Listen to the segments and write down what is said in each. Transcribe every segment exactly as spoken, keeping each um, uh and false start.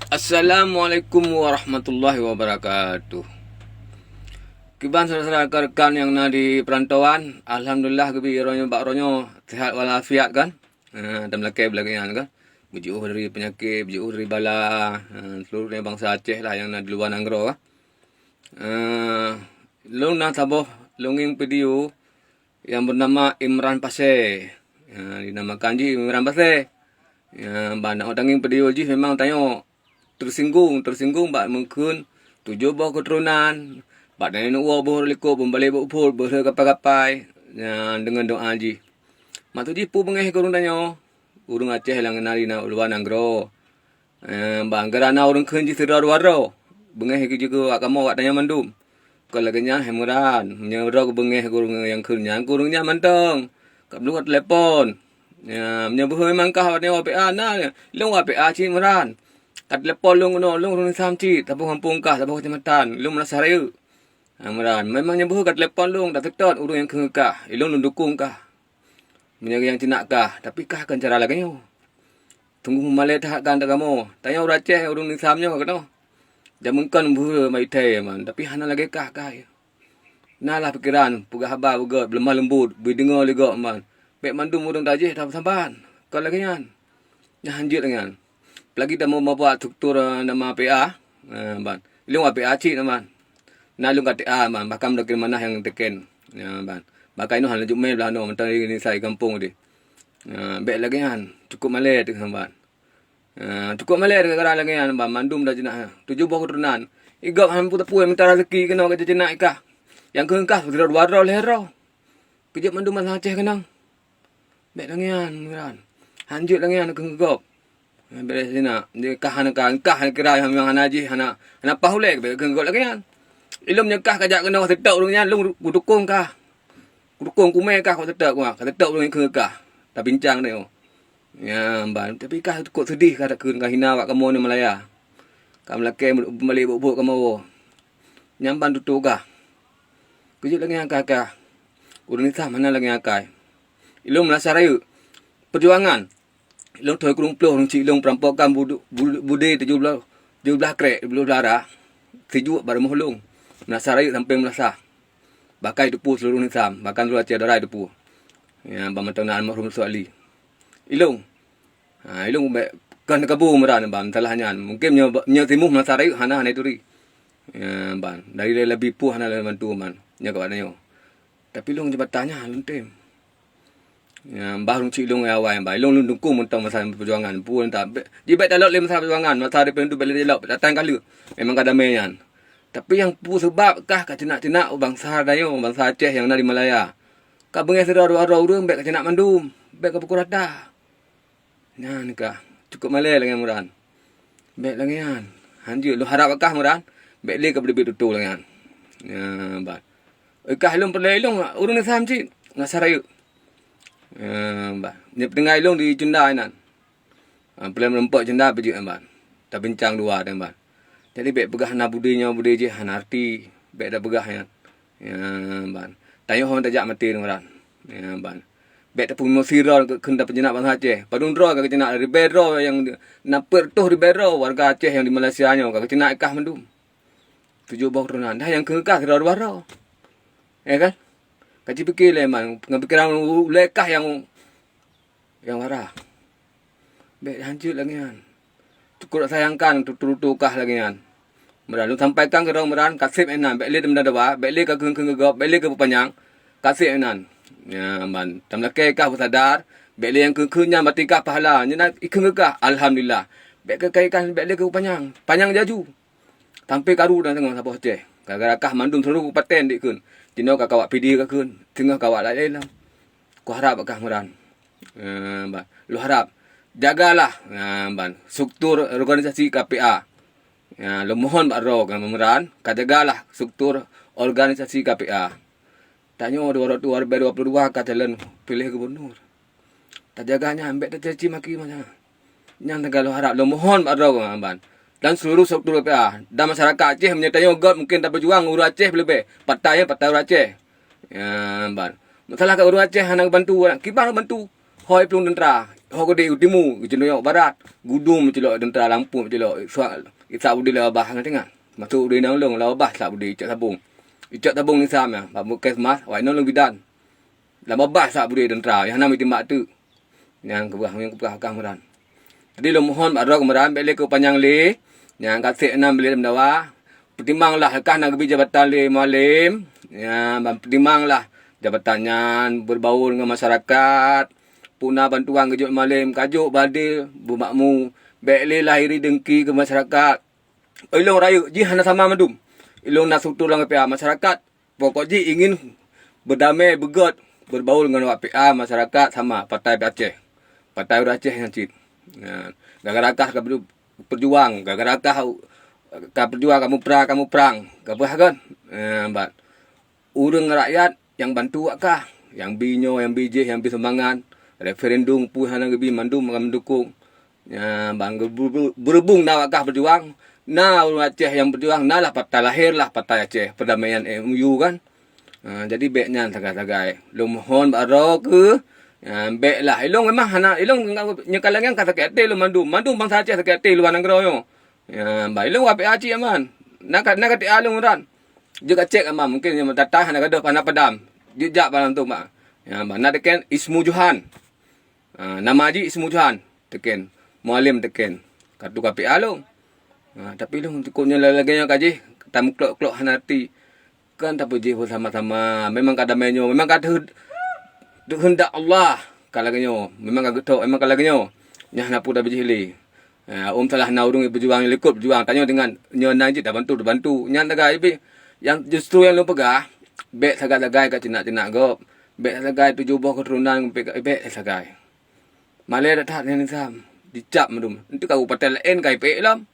Assalamualaikum warahmatullahi wabarakatuh. Kiban saudara-saudara rekan-rekan nyang na di perantauan, alhamdulillah geubi uroe nyoe bak uroe nyoe sehat walafiat kan. Ha, dan meulakée beulagée nyan kan. Beujiôh dari peunyakét, beujiôh dari bala, ha, seluruh bansa Aceh lah nyang na di luwa nanggroe kan. Ha, lôn na saboh longeng video nyang beunama Imran Pasé. Ha, dinamakan jih Imran Pasé. Ya, ban tangieng video jih memang tanyoe teusinggung, teusinggung bak meukheun tujoh boh keuturonan, bak tanyoe neuwoe boh likot, beubalék boh phon, beuhe kapai-kapai, ya, deungon doa jih. Maksud jih peue beungéh keu ureuëng tanyoe, ureuëng Aceh nyang na di luwa nanggroe. Eh, ban geurana ureuëng kheun jih sidroe dua droe, beungéh jih keu awak kamoe awak tanyoe mandum. Kon lagée nyan hai Imran, meunyoe droe geubeungéh keu ureuëng nyang kheun nyan, keu ureuëng nyan mantong. Ka beuet telepon. Ya, meunyoe beuhe memang kah watée nyoe W P A na, lôn W P A cit Imran. Ka telepon lôn keunoe, lôn ureuëng Nisam cit, saboh gampông kah, saboh keucamatan, lôn meunasah rayeuk. Ha, Imran, memang nyoe beuhe ka telepon lôn, taseutôt ureuëng nyang kheun kah, ilôn lôn dukong kah. Meunyoe nyang ceunak kah, tapi kah kon cara lagée nyoe. Teungoh meumalée that kan takamoe. Tanyoe ureuëng Aceh, ureuëng Nisam nyoe keunoe. Jameun kon beuhe mai thée man, tapi hana lagée kah, kah. Na lah pikeran, peugah haba beugét, beuleumah leumbot, beudeungoe lé gob man. Bék mandum ureuëng tajih tasaban. Kon lagée nyan. Nyan hanjeuet lagée nyan. Apalagi tamu meubuat struktur, eh, nama P A, eh, ban. Ilôn P A cit na ban. Na lôn ka T A ban, bahkan meudakir manah nyang teken. Ya, ban. Bahkan inoe hana jumé blah noe, mantong di nisa di gampông di. Ya, bék lagée nyan, cukup malée teuh ban. Ah, cukup malée gara-gara lagée nyan, ban mandum dah jinak. Tujoh boh keuturonan. Igop han peue-peue minta rezeki keunoe ka jinak ikah. Nyang keu kah sidroe dua droe lhée droe. Keujeuet mandum bansa Aceh keunong. Bék lagée nyan, Imran. Hanjeuet lagée nyan keu gop. Bék sina, di kah hana kah, kah hana kira nyang hana jih, hana, hana paih ulée, bék keu gop lagée nyan. Ilôn nyang kah kajak keunoe seutôt ureuëng nyan, lôn kudukong kah. Kudukong kumé kah, kau seutôt kah, ka seutôt ureuëng keu kah. Tabincang teuh. Ya, ban. Tapi kah kok seudeh kah takheun ka hina awak kamoe ni Malaya. Ka meulakée beubalék buet-buet kamoe. Nyan ban tutoe kah. Keujeuet lagée nyan kah, kah. Ureuëng Islam hana lagée nyan akai. Ilôn meunasah rayeuk. Peujuangan. Ilôn thôn kureueng ploh ureuëng cit ilôn peurampokan budu-, bu-, budé tujoh blaih, tujoh blaih krek, dua ploh blaih ara. Sijuek bak rumoh lôn. Meunasah rayeuk sampoe meunasah. Bahkan teupeue seuluruh Islam, bahkan seuluruh Aceh Dara teupeue. Ya, ban mantong na almarhum Yusuf Ali. Ilôn. Ha, ilôn bék kon teukabu Imran ban masalah nyan. Mungken nyoe, nyoe timoh meunasah rayeuk hana, hana turi. Ya, ban. Dari lé-, leubeh puih hana lé bantu ban. Nyoe ka bak nyoe. Tapi lôn jabatan nyan lôn tem. Ya, bah lôn cit lôn awai ban. Ilôn lôn dukong mantong masa peujuangan. Pun tak, bék, jibék talot lé masa peujuangan. Masa referendum bék lé talot. Datang ka lheueh. Memang ka damé nyan. Tapi nyang peue seubab kah ka ceunak-ceunak bansa tanyoe, bansa Aceh nyang na di Malaya. Ka beungéh sidroe dua droe ureuëng bék ka ceunak mandum. Bék ka pukul rata. Nyan kah, cukup malée lagée nyan Imran. Bék lagée nyan. Hanjeuet lôn harab bak kah Imran, bék lé ka beudebit tutoe lagée nyan. Ya, ban. Oi kah lôn peureulée ilôn ureuëng Islam cit, meunasah rayeuk. Ya, ban. Nyoe peutinggai ilôn di Cunda inan. Ha, peureulée meureumpok Cunda beujeuet ban. Tabincang dua teuh ban. Jadi bék peugah na budé nyoe budé jih hana arti. Bék tapeugah nyan. Ya, ban. Tanyoe hon tajak maté Imran. Ya, ban. Bék tapeumosi droe keu kheun tapeujeunak bansa Aceh. Padum droe ka geuceunak, ribée droe nyang na peuet reutôh ribée droe warga Aceh nyang di Malaysia nyoe ka geuceunak ikah mandum. Tujoh boh keuturonan. Dah nyang keu kah sidroe dua droe. Ya kan? Ka jipike lé man, ngon pikeran ulée kah nyang Nyang wara. Bék hanjeuet lagée nyan. Cukup sayangkan tutoe-tutoe kah lagée nyan. Meunan lôn sampaikan keudroe meunan, ka seb inan, bék lé teumeudawa, bék lé ka kheun-kheun geugob, bék lé ka peupanyang. Ka seb inan. Ya, ban. Tameulakée kah beusadar, bék lé nyang kheun-kheun nyan bati kah pahala. Nyan ikheun keu kah, alhamdulillah. Bék keu kai kah, bék lé ka peupanyang. Panyang jaju. Sampoe karu dan teungoh saboh Aceh. Gara-gara kah mandum seuluruh kabupaten dikheun. Jinoe ka kawak Pidie ka kheun, teungoh kawak laén lom. Kuharab bak kah Imran. Eh, ban. Lôn harab. Jagalah, eh, ban. Struktur organisasi K P A. Ya, lôn mohon bak droe kah Imran, ka jagalah struktur organisasi K P A. Tanyoe dua ratus dua puluh dua ka calon piléh gubernur. Tajaga nyan, bék tacaci maki masa. Nyan teuka lôn harab, lôn mohon bak droe ban. Dan seluruh struktur K P A dan masyarakat Aceh meunyoe tanyoe göt mungken tapeujuang ureuëng Aceh peuleubeh. Partai nyan partai ureuëng Aceh. Ya, ban. Masalah ka ureuëng Aceh hana geubantu, kiban bantu. Hôi plueng teuntra, ho keudeh u timu, geuceunuyok barat, gudong meucilok teuntra, lampôh meucilok, isap budi lé babah ngon teungoh. Masôk budi nang lông, lé babah isap budi, icok sabong. Icok sabong nisa meunan, bak puskesmas, awak inong lôn bidan. Lé babah isap budi teuntra, nyang hana meuitem bak teuk. Nyan keubah, nyang keubah kah Imran. Jadi lôn mohon bak droe Imran, bèk lé keu panyang lé. Nyan ka sép nan bèk lé meudawa. Peutimang lah, leukah na geubi jabatan lé Mualem. Nyan, ban peutimang lah jabatan nyan, beubaur ngon masyarakat. Peue na bantuan geujok Mualem, ka jok, beuadil, beumakmu. Bèk lé lahiri dengki keu masyarakat. Ilong rayeuk jih hana sama mandum. Ilong na struktur lam K P A masyarakat. Pokok jih ingin beudamé, beugét, beubaur ngon awak P A masyarakat sama, partai Aceh. Partai ureueng Aceh nyan cit. Nah, gara-gara kah ka beudu-, peujuang, gara-gara kah ka peujuang, kamoe prang, kamoe prang. Ka peugah kan? Nah, ban ureueng rakyat nyang bantu awak kah, nyang bi nyoe, nyang bi jéh, nyang bi sumbangan, referendum peue hana geubi, mandum akan meudukong. Nyan, ban geu-, beu-, beu-, beurubung na awak kah peujuang, na ureueng Aceh nyang peujuang, na lah partai lahé lah Partai Aceh Perdamaian, M U kan. Ha, jadi bèk nyan sagai-sagai. Lôn mohon bak droe keuh, nyan, bèk lah. Ilong memang hana, ilong nyoe ka lagèe nyan ka sakét até lôn mandum. Mandum bansa Aceh sakét até luwa nanggroe nyoe. Nyan, ban ilong awak P A cit aman. Na ka, na ka T A lôn Imran. Jeuet ka cèk aman, mungkin nyang meutatah hana gadôh hana padam. Jeuet jak bak langsông bak. Nyan, ban na teuken Ismu Johan. Ha, nama jih Ismu Johan teuken, Mualem teuken, ka tuka P A lôn. Ha, tapi lôn teukok nyoe lagèe nyoe ka jih, tameuklok-klok hana arti. Kan tapeujih beusama-sama, memang ka damai nyoe, memang ka teuh-, teuheundak Allah ka lagèe nyoe, memang ka geuthok, memang ka lagèe nyoe. Nyan hana peue tapeujih lé. Ha, ôm salah na ureueng peujuang, likot peujuang, tanyoe deungon nyoe nan cit tabantu, tabantu. Nyan sagai pih, nyang justru nyang lôn peugah, bèk sagai-sagai ka ceunak-ceunak gob. Bèk sagai tujoh boh keuturonan, bèk, bèk sagai. Malèe that-that ngon Islam, jicap mandum. Enteuk ka u partai laén ka ipeuék lom.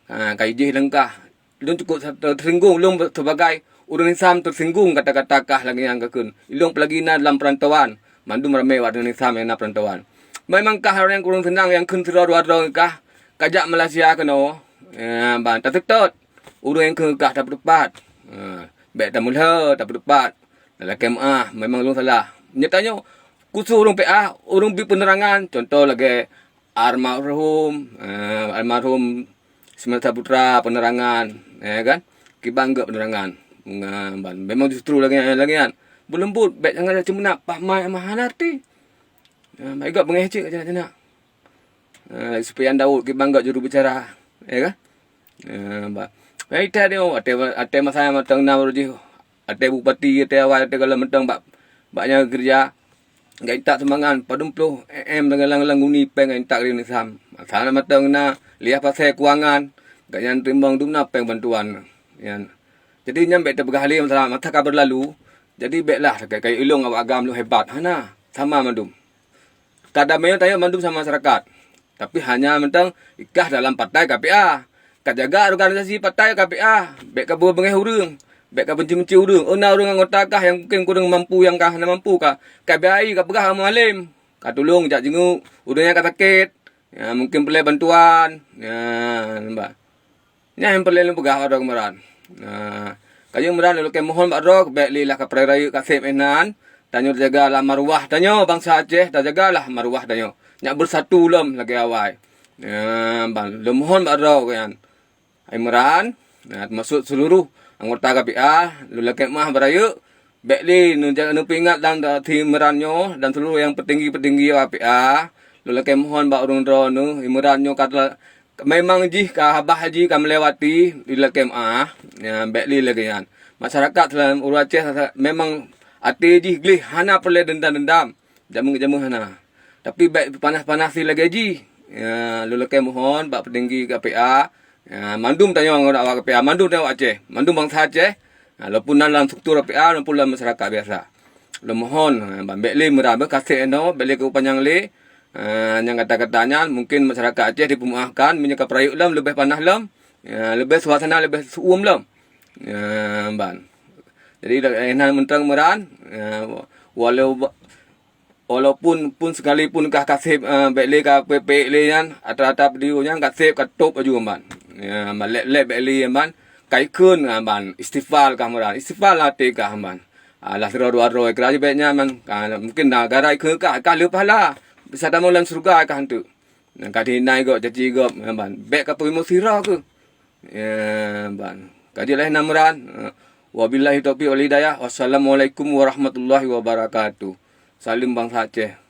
Ha, ka ijih leungkah. Lôn cukôp sa-, teusinggung, lôn seubagai ureueng Islam teusinggung kata-kata kah lagèe nyan kakheun. Ilôn peulagi na lam peurantauan, mandum ramè awak ureueng Islam nyang na peurantauan. Memang kah ureueng, ureueng seunang nyang kheun sidroe dua droe ngon kah, ka jak Malaysia keunoe. Ya, ban taseutôt. Ureueng nyang kheun kah tapeuteupat. Ha, bèk tameulhô, tapeuteupat. Lakèe meu'ah, memang lôn salah. Nyata nyoe, khusos ureueng P A, ureueng bi peunerangan, cuntoh lagèe almarhum, eh, almarhum Ismail Saputra peunerangan, ya kan? Kiban gèt peunerangan. Ngan ban, memang justru lagèe nyan, lagèe nyan. Beuleumbot, bèk sangat ceumeunap, pah mai mah hana arti. Ya, bak gèt beungèh cit ka ceunak-ceunak. Eh, Sufyan Daud kiban gèt juru bicara, ya kan? Eh, ba-, eh, ita dia, até, até masa nyang mantong na baru jih, até bupati, até awai, até segala mantong bak, bak nyang keureuja. Gèt intat sumbangan padum ploh M M lam, lam, lam guni pèng gèt intat keu Islam. Masa na mantong na liah pasai keuangan, gèt nyan teurimong dum na pèng bantuan. Nyan. Jadi nyan bèk tapeugah lé masalah masa ka beurlalu. Jadi bèk lah kayèe ilong awak agam lôn hebat. Hana, sama mandum. Ka damé tanyoe mandum sama masyarakat. Tapi hanya mantong ikah dalam partai K P A. Ka jaga organisasi partai K P A. Bèk ka beungèh ureueng. Bèk ka benci-benci ureueng. Oh, na ureueng anggota kah nyang mungkin kureueng mampu, nyang ka hana mampu ka, ka bri, ka peugah Mualem. Ka tulông jak jenguk. Ureueng nyang ka sakét. Ya, mungkin peureulèe bantuan. Ya, nampak. Nyan nyang peureulèe lôn peugah bak droe Imran. Nah, kayèe Imran, lôn lakèe mohon bak droe, bèk lé lah ka prang rayeuk ka sép inan. Tanyoe tajaga lah maruwah tanyoe, bansa Aceh, tajaga lah maruwah tanyoe. Nyak beusatu lom lagèe awai. Nah, ban, lôn mohon bak droe nyan. Imran, nah, teumasok seuluruh anggota K P A, lôn lakèe meu'ah bak rayeuk, bèk lé neuja-, neupeuingat dan, eh, si Imran nyoe dan seuluruh nyang peutinggi-peutinggi K P A, lôn lakèe mohon bak ureueng droeneuh, Imran nyoe ka teula-, memang jih ka, babah jih ka meulewati, lôn lakèe meu'ah, ya, bèk lé lagèe nyan. Masyarakat dalam ureueng Aceh memang até jih gleh, hana peureulèe dendam-dendam, jameun-jameun hana. Tapi bèk panas-panas lé lagèe jih. Ya, lôn lakèe mohon bak peutinggi K P A, ha, mandum tanyoe anggota awak K P A, mandum tanyoe Aceh, mandum bansa Aceh, ha, lôn pun na lam struktur K P A, lôn pun lam masyarakat biasa. Lôn mohon, ha, ban bèk lé Imran, bèk ka sép inoe, bèk lé keu panyang lé. Ha, nyang kata-kata nyan mungkin masyarakat Aceh dipeumeu'ahkan, meunyoe ka prang rayeuk lom, leubeh panas lom, ha, leubeh suasana leubeh seu-uem lom. Ha, ban. Jadi, inan mantong Imran, ha, walau ba-, Walaupun, pun sekalipun kah ka sép, eh, bèk lé ka peuék-peuék lé nyan, atra-atra video nyan ka sép, ka tôp laju Imran. Ya, ban lép-lép bèk lé Imran, ka ikheun Imran, istighfar kah Imran, istighfar lam até kah Imran. Alah, sidroe dua droe keu raja bèk nyan man. Ka, mungkin na gara ikheun kah, kah le pahala. Bisa tamong lam syeuruga kah anteuk. Nyan ka dihina gob, caci gob, nyan ban. Bèk ka peurumoh sira keuh. Nyan ban. Ka jeuet lé na meuran. Wabillahi taufiq wal hidayah. Wassalamualaikum warahmatullahi wabarakatuh. Salam bansa Aceh.